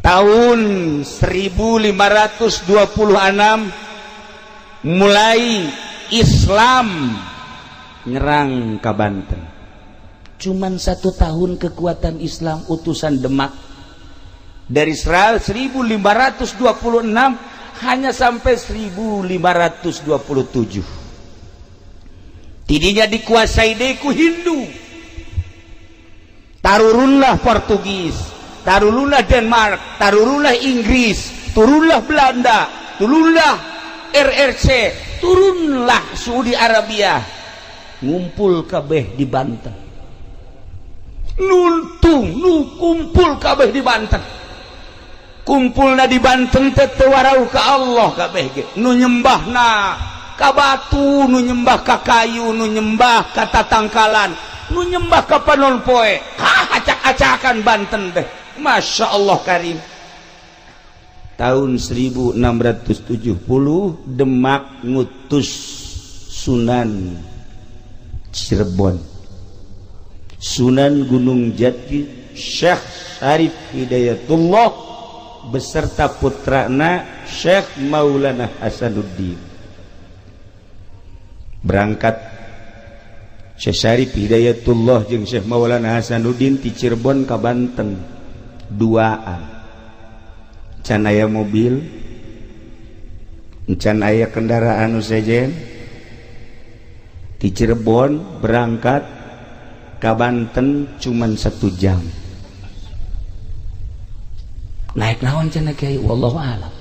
Tahun 1526 mulai Islam nyerang ke Banten. Cuman 1 tahun kekuatan Islam utusan Demak dari 1526 hanya sampai 1527. Tidinya dikuasai deku Hindu. Tarurunlah Portugis, tarurunlah Denmark, tarurunlah Inggris, turunlah Belanda, turunlah RRC, turunlah Saudi Arabia. Ngumpul kabeh di Banten. Nuntung nu kumpul kabeh di Banten. Kumpulna di Banten teh teu warau ka Allah kabeh ge. Nu nyembahna ka batu, nu nyembah ka kayu, nu nyembah ka tatangkalan, nu nyembah ka panon poe. Hah, acak-acakan Banten teh. Masya Allah karim. Tahun 1670 Demak ngutus Sunan Cirebon, Sunan Gunung Jati, Syekh Syarif Hidayatullah beserta putrana Syekh Maulana Hasanuddin. Berangkat Syekh Syarif Hidayatullah jeung Syekh Maulana Hasanuddin ti Cirebon ka Banten duaan. Can aya mobil, can aya kendaraan nu sejen. Ti Cirebon berangkat ka Banten cuman 1 jam. Naik naon cenah kiai, wallahu a'lam.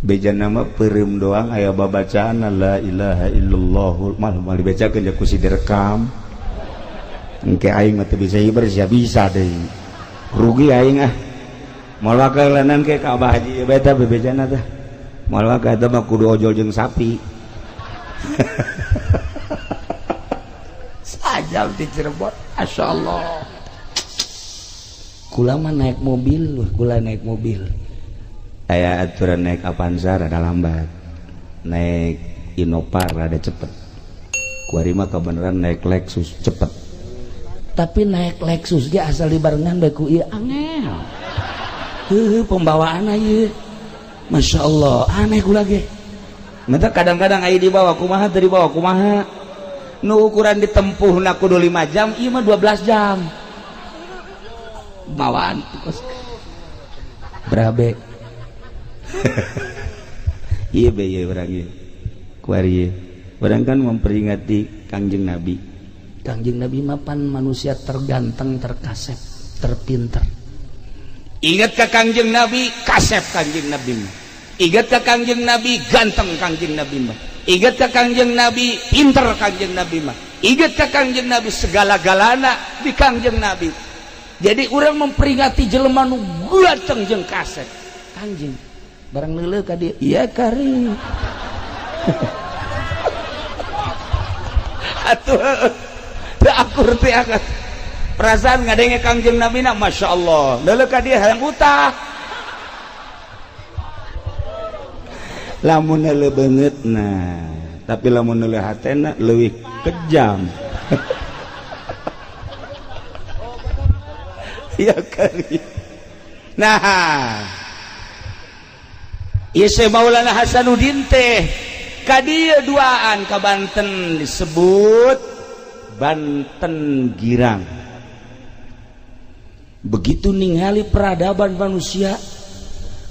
Beja nama peureum doang aya babacaan la ilaha illallah mal mal dibacakeun ku si direkam. Engke aing mah teu bisa hiber sia bisa deui. Rugi aing ah. Moal wakalanan ke ka Abah Haji beta bebejana teh. Moal wakal eta mah kudu ojol jeung sapi. Sajam di Cirebon, masyaallah. Kula mah naik mobil, kula naik mobil. Aya aturan naik Avanza rada lambat, naik Innova rada cepet. Kuari mah kebenaran naik Lexus cepet. Tapi naik Lexus ge asal dibarengan bae ku ieu angel. Heuh pembawaan ieu. Masya Allah, aneh kula ge. Mata kadang-kadang aya dibawa kumaha teu dibawa kumaha. Nu ukuran ditempuhna kudu 5 jam, ieu mah 12 jam. Bawaan kos. Berabe. Ieu be ieu urang ieu. Kuari ieu. Urang kan memperingati Kangjeng Nabi. Kangjeng Nabi mah pan manusia terganteng, terkasep, terpinter. Ingat ka Kangjeng Nabi, kasep Kangjeng Nabi mah. Ingat ka Kangjeng Nabi, ganteng Kangjeng Nabi mah. Ingat ka Kangjeng Nabi, pinter Kangjeng Nabi mah. Ingat ka Kangjeng Nabi, segala-galana di Kangjeng Nabi. Jadi orang memperingati jelema nu ganteng jeung kasep. Kangjeng barang neuleuh ka dieu, iya kari. Atuh teu akur teh akan. Perasaan ngadenge Kangjeng Nabi na Masya Allah. Neuleuh ka dieu hayang utah. Lamun neuleuh beungeutna, tapi lamun neuleuh hatena leuwih kejam. Ya kari. Nah, ieu Syekh Maulana Hasanuddin teh ka dieu duaan ka Banten disebut Banten Girang. Begitu ningali peradaban manusia,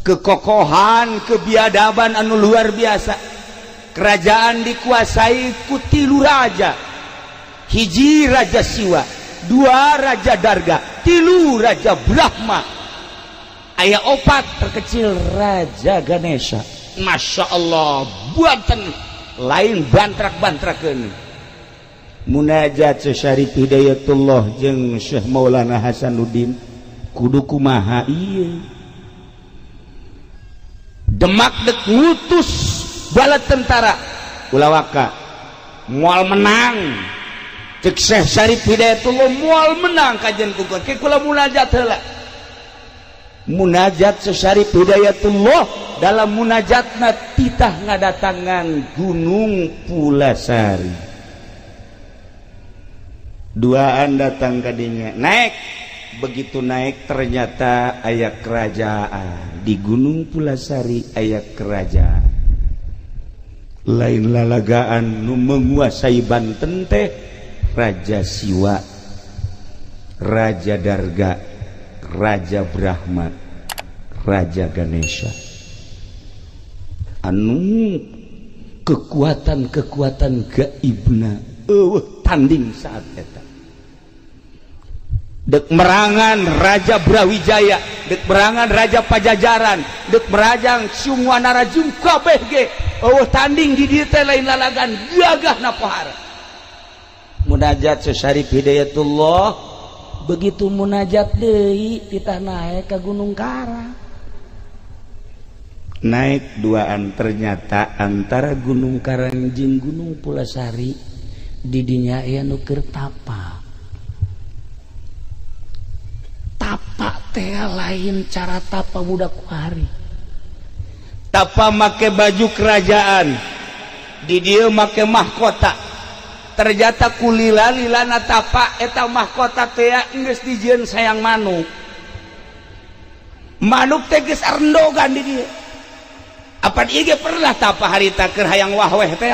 kekokohan, kebiadaban anu luar biasa. Kerajaan dikuasai ku 3 raja. Hiji raja Siwa, 2 raja Darga, 3 raja Brahma. Aya 4 terkecil raja Ganesha. Masya Allah, Banten lain bantrak-bantrakeun. Munajat Syekh Syarif Hidayatullah jeung Syekh Maulana Hasanuddin kudu kumaha ieu. Demak dek ngutus bala tentara ulah waka moal menang. Cek Syekh Syarif Hidayatullah moal menang kajian kukur. Ke kula munajat heula. Munajat Syekh Syarif Hidayatullah dalam munajatna titah ngadatangan Gunung Pulasari. Duaan datang kadinya naik Begitu naik ternyata aya kerajaan di Gunung Pulasari, aya kerajaan lain lalagaan nu menguasai Banten teh Raja Siwa, Raja Darga, Raja Brahma, Raja Ganesha. Anu kekuatan-kekuatan gaibna eueuh tanding saat eta. Dek merangan Raja Brawijaya, dek merangan Raja Pajajaran, dek merajang Sungwanara jeung kabeh ge eueuh tanding di dieu teh lain lalagan gagahna pohara. Munajat Syekh Syarif Hidayatullah begitu munajat deui titah naek ka Gunung Karang. Naik duaan ternyata antara Gunung Karang jeung Gunung Pulasari di dinya aya nu keur tapa. Tapa teh lain cara tapa budak kuari. Tapa make baju kerajaan, di dieu make mahkota. Ternyata kulila-lilana tapa eta mahkota teh geus dijieun sayang manuk. Manuk teh geus arendogan di dieu. Apan ieu ge pernah tapa harita keur hayang wahweh teh.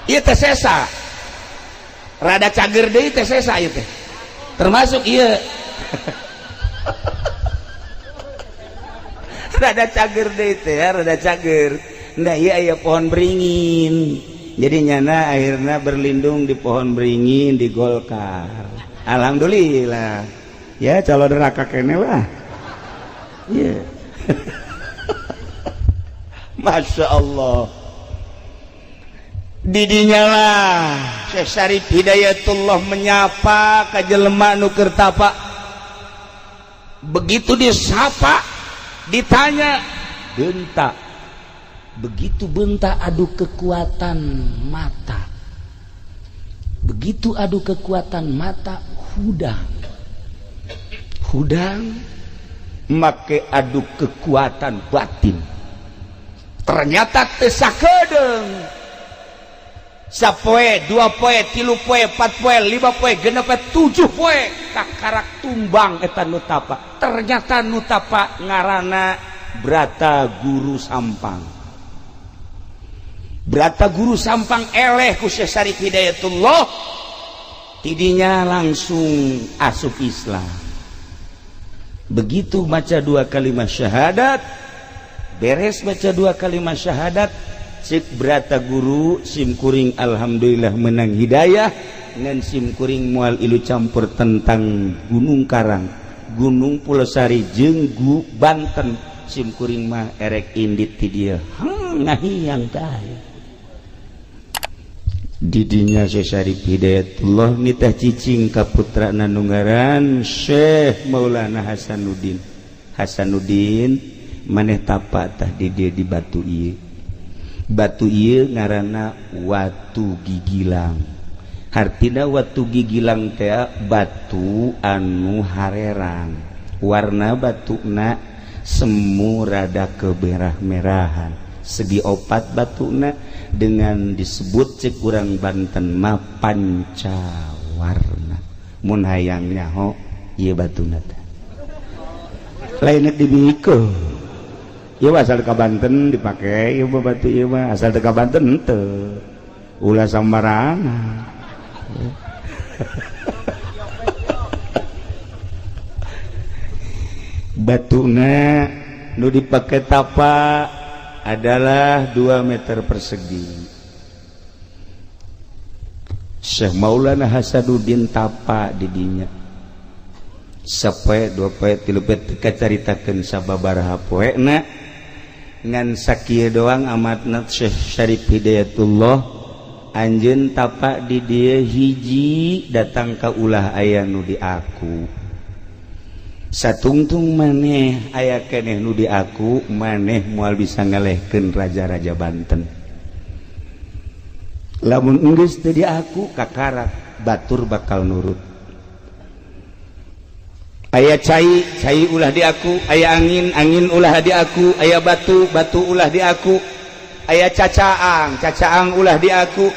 Ieu teh sesa. Rada cager deui teh sesa ieu teh. Termasuk ieu. Rada cager deui teh, rada cager. Nah ieu aya pohon beringin. Jadi nyana akhirnya berlindung di pohon beringin di Golkar. Alhamdulillah. Ya calon neraka kene lah. Iya. Masya Allah. Didinya lah Syekh Syarif Hidayatullah menyapa ka jelema nu keur tapa. Begitu disapa, ditanya, bentak. Begitu bentak adu kekuatan mata. Begitu adu kekuatan mata hudang. Hudang make adu kekuatan batin. Ternyata teu sakedeung. Sapoe, dua poe, tilu poe, empat poe, lima poe, genep poe, tujuh poe kakarak tumbang eta nu tapa. Ternyata nu tapa ngaranna Brata Guru Sampang. Brata Guru Sampang eleh ku Syekh Syarif Hidayatullah, tidinya langsung asup Islam. Begitu baca dua kalimat syahadat, beres baca dua kalimat syahadat, cik Brata Guru simkuring alhamdulillah menang hidayah ngan simkuring mual ilu campur tentang Gunung Karang, Gunung Pulasari jeung Banten, simkuring mah erek indit ti dieu. Ngahiyang tah. Didinya Syekh Syarif Hidayatullah nitah cicing ka putrana nu ngaran Syekh Maulana Hasanuddin. Hasanuddin maneh tapa tah di dieu di batu ieu. Batu ieu ngaranna Watu Gigilang. Hartina Watu Gigilang teh batu anu harerang. Warna batuna semu rada kemerah-merahan. Segi opat batuna dengan disebut cek urang Banten mah pancawarna. Mun hayang nyaho ieu batuna teh. Lain dibikeun. Ieu asal ka Banten dipake, ieu mah batu ieu mah asal ka Banten henteu. Ulah sambarangan. Batuna nu dipake tapa adalah 2 meter persegi. Syekh Maulana Hasanuddin tapa di dinya. Sapoe, dua poe, tilu poe teu kacaritakeun sababaraha poena. Ngan sakieu doang amatna Syekh Syarif Hidayatullah anjeun tapa di dieu hiji datang ka ulah aya nu di aku. Satungtung maneh aya keneh nu di aku, maneh moal bisa ngalehkeun raja-raja Banten. Lamun enggeus teu di aku kakarak batur bakal nurut. Aya cai, cai ulah di aku, aya angin, angin ulah di aku, aya batu, batu ulah di aku, aya cacaang, cacaang ulah di aku,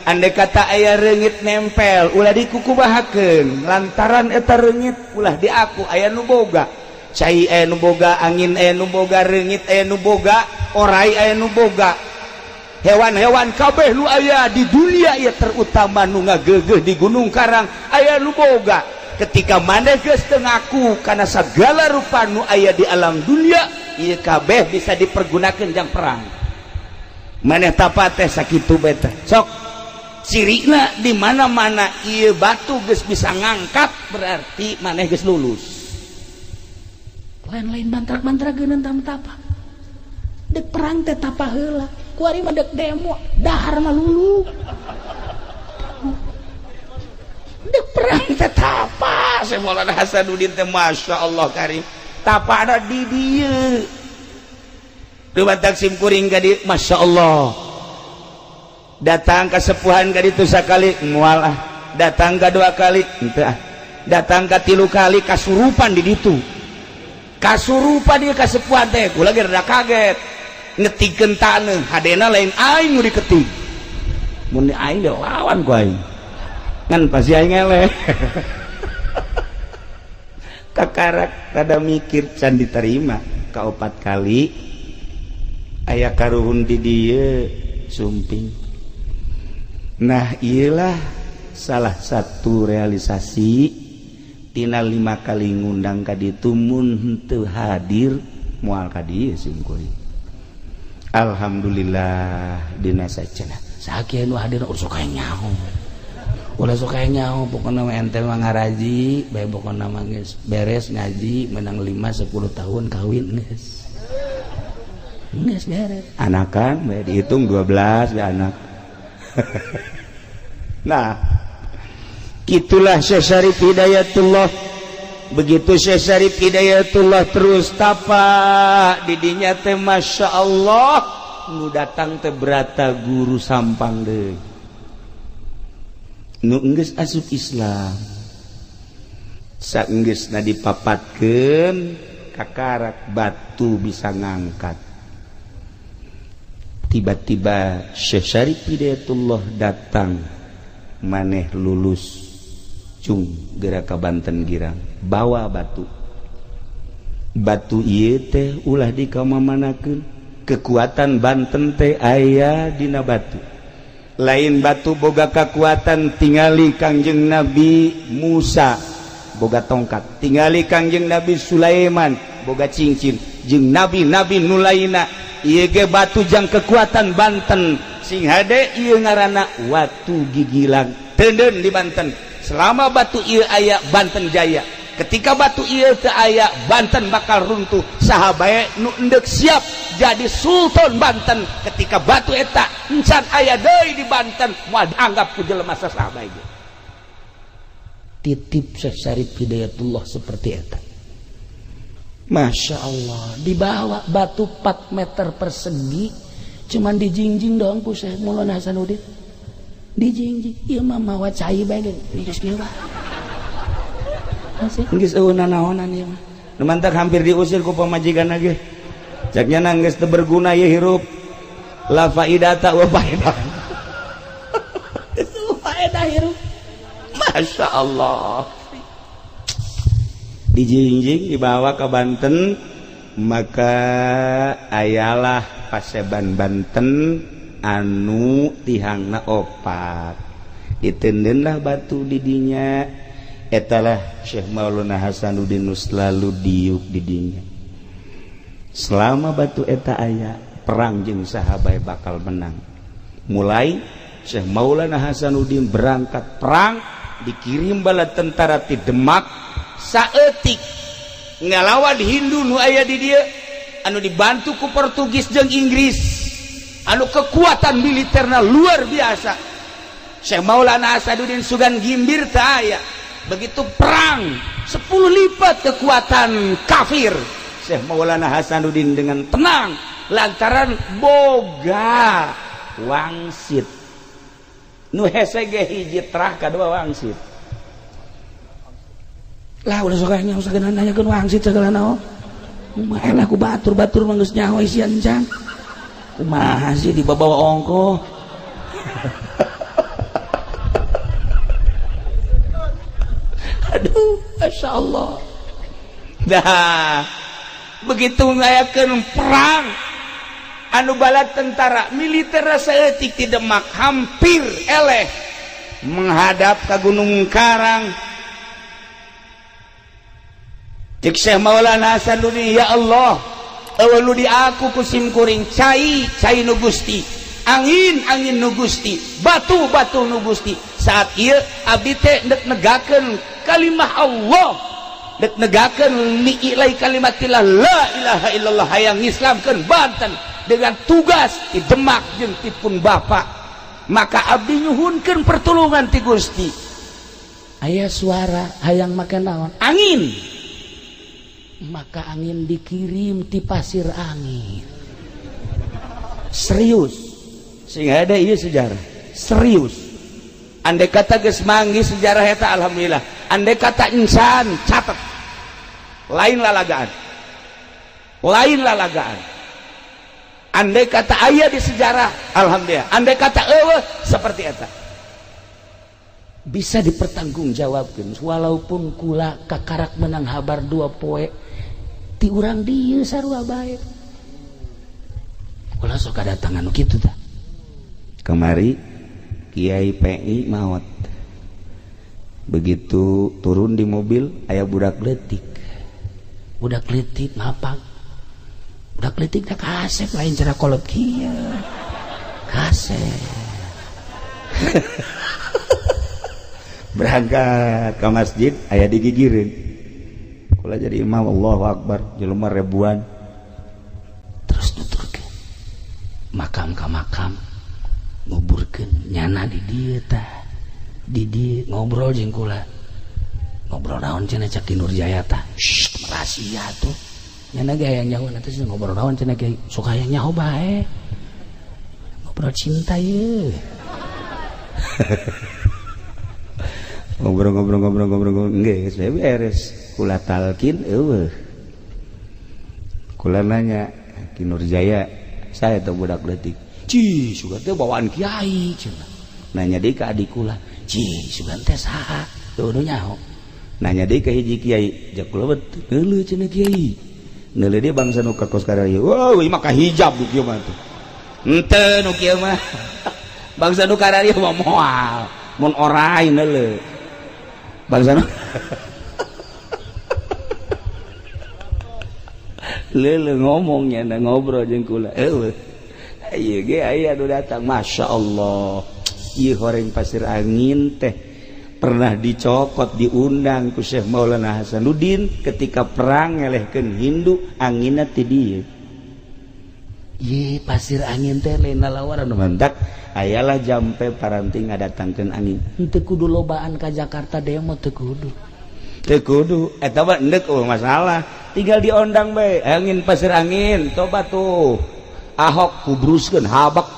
Andai kata aya reungit nempel ulah dikukubahakeun lantaran eta reungit ulah diaku aya nu boga cai aya nu boga angin aya nu boga reungit aya nu boga orai aya nu boga hewan-hewan kabeh nu aya di dunia ieu terutama nu ngageugeuh di Gunung Karang aya nu boga. Ketika maneh geus teu ngaku kana sagala rupa nu aya di alam dunia ieu kabeh bisa dipergunakeun jang perang. Maneh tapa teh sakitu bae teh sok cirina di mana-mana ieu batu geus bisa ngangkat berarti maneh geus lulus. Lain-lain mantrak-mantra geuneun tapa. Dek perang teh tapa heula. Kuari mah dek demo, dahar mah lulu. Dek perang teh tapa. Syekh Maulana Hasanuddin teh Masya Allah karim. Tapana di dieu. Dumatak sim kuring ka dieu Masya Allah. Datang ke sepuhan ka ditu sakali moal ah, datang ka dua kali henteu ah, datang ka tilu kali kasurupan di ditu, kasurupan dia kasepuhan teh kula ge rada kaget ngetikeun taneuh hadena lain aing nu diketik mun aing ge lawan ku aing ngan pasti aing eleh kakarak rada mikir can diterima ka opat kali aya karuhun di dieu sumping. Nah iyalah salah satu realisasi tina 5 kali ngundang ka ditu mun henteu hadir moal ka dieu singkuring. Alhamdulillah dina sacenah sakieu nu hadir ulah sok aya nyaho. Ulah sok aya nyaho pokona mah ente mah ngaraji bae pokona mah geus beres ngaji menang 5 10 tahun kawin geus. Geus beres. Anakan bae dihitung 12 bae anak. Nah, itulah Syekh Syarif Hidayatullah. Begitu Syekh Syarif Hidayatullah terus tapa didinya teh Masya Allah nu datang teh berata guru Sampang deui nu enggeus asup Islam saenggeusna dipapatkeun kakarak batu bisa ngangkat. Tiba-tiba Syekh Syarif Hidayatullah datang maneh lulus cung geura ka Banten Girang bawa batu. Batu ieu teh ulah dikamamanakeun, kekuatan Banten teh aya dina batu. Lain batu boga kekuatan tingali Kangjeng Nabi Musa boga tongkat, tingali Kangjeng Nabi Sulaiman boga cincin, jeung nabi-nabi nu lainna ieu ge batu jang kekuatan Banten sing hade ieu ngaranna watu gigilang teuneun di Banten. Selama batu ieu aya Banten jaya, ketika batu ieu teu aya Banten bakal runtuh. Saha bae nu endek siap jadi sultan Banten ketika batu eta encan aya deui di Banten moal dianggap ku jelema saha bae. Titip Syekh Syarif Hidayatullah seperti eta. Masya Allah, dibawa batu 4 meter persegi, cuman dijingjing doang ku Syekh Maulana Hasanuddin. Dijingjing, ieu mah mawa cai bae geus kieu bae. Geus eueuh nanaonan ieu mah. Nu mantak hampir diusir ku pamajikan ge. Cak nya geus teu berguna ieu hirup. La faidata wa faedah. Geus faedah hirup. Masya Allah. Dijingjing dibawa ke Banten, maka ayalah paseban Banten anu tihangna opat ditendenlah batu didinya etalah Syekh Maulana Hasanuddin nu selalu diuk didinya. Selama batu eta aya perang jeung sahabat bakal menang. Mulai Syekh Maulana Hasanuddin berangkat perang, dikirim bala tentara ti Demak saeutik ngalawan Hindu nu aya di dieu anu dibantu ku Portugis jeung Inggris, anu kekuatan militerna luar biasa. Syekh Maulana Hasanuddin sugan gimbir teu aya. Begitu perang 10 lipat kekuatan kafir, Syekh Maulana Hasanuddin dengan tenang lantaran boga wangsit. Nu hese ge hiji terah kadua wangsit. Lah ulah sok nya usah geuna nanyakeun wangsit segala naon. Kumaha lah ku batur-batur mah geus nyaho isian can. Kumaha sih dibawa ongkoh. Masya Allah. Dah begitu ngayakeun perang anu bala tentara militer saeutik ti Demak hampir eleh menghadap ke Gunung Karang. Cek Syekh Maulana Hasanuddin, ya Allah, eueuh nu di aku ku sim kuring cai cai nu Gusti, angin angin nu Gusti, batu batu nu Gusti. Saat ieu abdi teh ndek negakeun kalimah Allah, dek negakeun li'ilai kalimatillah la ilaha illallah, hayang ngislamkeun Banten dengan tugas di Demak jeung ti pun bapak. Maka abdi nyuhunkeun pertolongan ti Gusti. Aya suara hayang make naon? Angin. Maka angin dikirim ti pasir angin. Serius. Sehingga ada ieu sejarah. Serius. Andai kata geus manggih sejarah eta alhamdulillah. Andai kata insan catat. Lain lalagaan. Lain lalagaan. Andai kata aya di sejarah alhamdulillah. Andai kata eueuh seperti eta. Bisa dipertanggungjawabkeun walaupun kula kakarak menang habar dua poe ti urang dieu sarua bae. Kula sok kadatangan nu kitu tah. Kamari Kiai PI maot. Begitu turun di mobil aya budak leutik. Budak leutik ngapak. Budak leutik teh kasep lain cara kolot kieu. Kasep. Berangkat ke masjid aya digigireun. Kula jadi imam, Allahu Akbar, jelema ribuan. Terus nuturkeun. Makam ka makam nguburkeun nyana di dieu tah. Di dieu ngobrol jeung kula. Ngobrol naon cenah cak Ki Nurjaya tah. Shh, rahasia tuh. Nyana ge hayang nyaho nanti ngobrol naon cenah kiai. Sok hayang nyaho bae. Ngobrol cinta ye. Ngobrol-ngobrol-ngobrol-ngobrol geus beres. Kula talkin eueuh. Kula nanya Ki Nurjaya, saya teh budak leutik. Ci, sugan teh bawaan kiai cenah. Nanya deui ka adik kula, ci, sugan teh saha? Teu nu nyaho. Nanya deui ka hiji kiai, jak kula neuleuh cenah kiai. Neuleuh deui bangsa nu ka kos kararieu. Wah, ieu mah kahijab nu kieu mah tuh. Henteu nu kieu mah. Bangsa nu kararieu mah moal, mun orai neuleuh. Bangsa nu leuleuh ngomongnya na ngobrol jeung kula. Eueuh. Ieu ge aya nu datang, Masya Allah. Ieu horeng pasir angin teh pernah dicokot diundang ku Syekh Maulana Hasanuddin ketika perang ngelehkeun Hindu, anginna ti dieu. Ye pasir angin teh lain lalawaran nu mantak ayalah jampe paranti ngadatangkeun angin. Henteu kudu lobaan ka Jakarta demo teu kudu. Teu kudu eta mah endek eueuh masalah. Tinggal diondang bae angin pasir angin coba tuh. Ahok kubruskeun habak.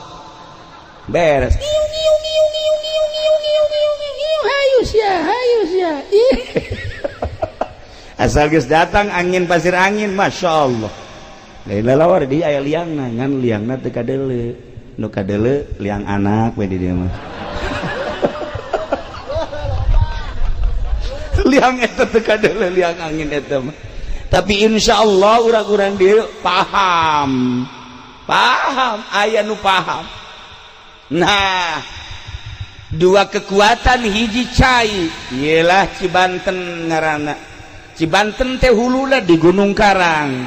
Beres. Ngiu ngiu ngiu ngiu ngiu ngiu ngiu ngiu ngiu hayu sia hayu sia. Asal geus datang angin pasir angin Masya Allah. Lain lalawar di aya liangna ngan liangna teu kadeuleu. Nu kadeuleu liang anak we di dieu mah. Liang eta teu kadeuleu liang angin eta mah. Tapi insya Allah urang-urang dieu paham. Paham, aya nu paham. Nah, dua kekuatan hiji cai ialah Cibanten ngaranna. Cibanten teh huluna di Gunung Karang.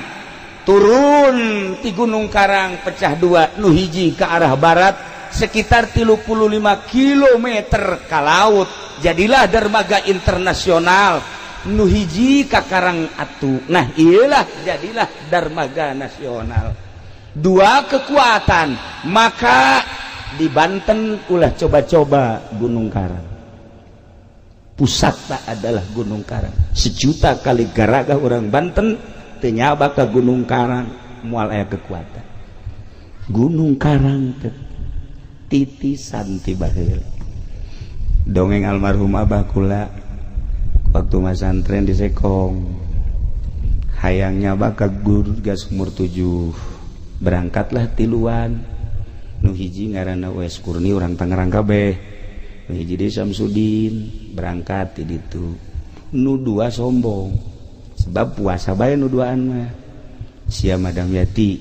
Turun di Gunung Karang pecah dua, nu hiji ke arah barat sekitar 35 km ke laut. Jadilah dermaga internasional. Nu hiji ka Karang Atu. Nah, iyalah jadilah dermaga nasional. Dua kekuatan, maka di Banten ulah coba-coba Gunung Karang. Pusatna adalah Gunung Karang. Sejuta kali garaga orang Banten teu nyaba ka Gunung Karang moal aya kekuatan. Gunung Karang teh titisan ti baheula. Dongeng almarhum abah kula waktu masantren di Sekong, hayang nyaba ka Guru Sumur 7. Berangkatlah tiluan. Nu hiji ngaranna Wes Kurni urang Tangerang kabeh. Nu hiji deui Samsudin berangkat ti ditu. Nu dua sombong sebab puasa bae nu duaan mah. Sia Madam Yati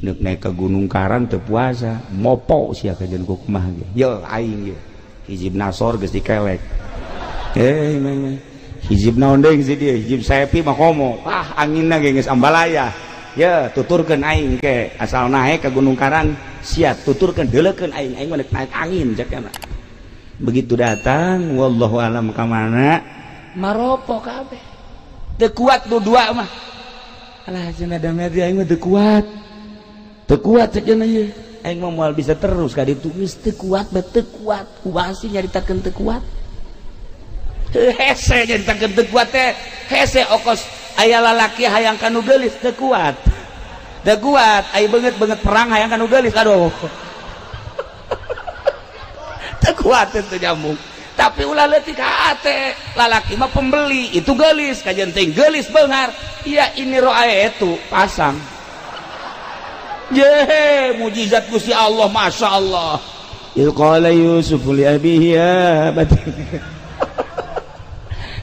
neuk naik ke Gunung Karang teu puasa, mopo sia kajeun ku kumaha ge. Ye aing ye. Hizib Nasor geus dikelek. Eh meh hizib naon deui si dieu, hizib Saepi mah komo. Ah anginna ge geus ambalaya. Ye tuturkeun aing ke asal naik ke Gunung Karang sia tuturkeun deuleukeun aing, aing mah naik angin cek mah. Begitu datang wallahu alam ka mana maropo kabeh. Teu kuat nu dua mah. Alah cenah Damyati aing mah teu kuat. Teu kuat cek cenah ieu. Aing mah moal bisa terus ka ditu geus teu kuat bae teu kuat. Kumaha sih nyaritakeun teu kuat? Hese nyaritakeun teu kuat teh. Hese okos aya lalaki hayang ka nu geulis teu kuat. Teu kuat, aya beungeut-beungeut perang hayang ka nu geulis aduh. Teu kuat teu nyambung. Tapi ulah leutik hate, lalaki mah pembeli, itu geulis kajian teh geulis beunghar. Ya ini roae itu pasang. Ye, mujizat Gusti Allah, Masya Allah. Il qala Yusuf li abihi ya abati.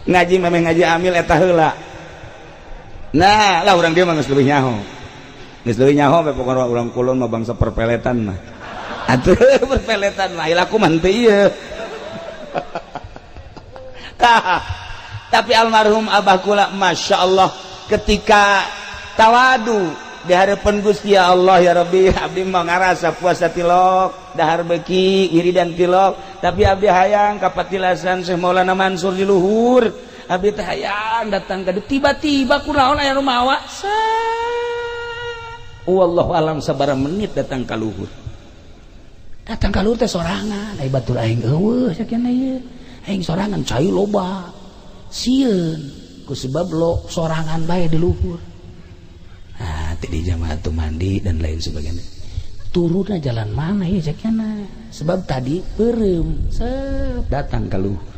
Ngaji memang ngaji amil eta heula. Nah, lah urang dia mah geus leuwih nyaho. Geus leuwih nyaho bae pokona urang kulon mah bangsa perpeletan mah. Atuh perpeletan mah laku mah teu ieu. Tah, tapi almarhum abah kula Masya Allah ketika tawadu di hadapan Gusti ya Allah ya Rabbi, abdi mah ngarasa puasa tilok dahar beki wiridan tilok, tapi abdi hayang kapatilasan Syekh Maulana Mansur di luhur, abdi teh hayang datang ka tiba-tiba kunaon aya nu mawa. Wallahu alam sabaraha menit datang ka luhur. Datang ka luhur teh sorangan, ai batur aing eueuh sakieu ieu. Aing sorangan cai loba. Sieun ku sebab lo sorangan bae di luhur. Nah, di jamaah tuh mandi dan lain sebagainya. Turunnya jalan mana ya ceknya? Sebab tadi perem, sep datang ke luhur.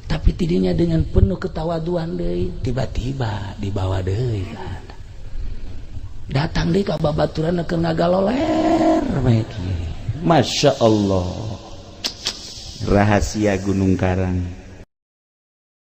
Tapi tidinya dengan penuh ketawaduan deui, tiba-tiba dibawa deui kan. Datang deui ka babaturan keur ngagaloler bae kieu. Masya Allah. Rahasia Gunung Karang.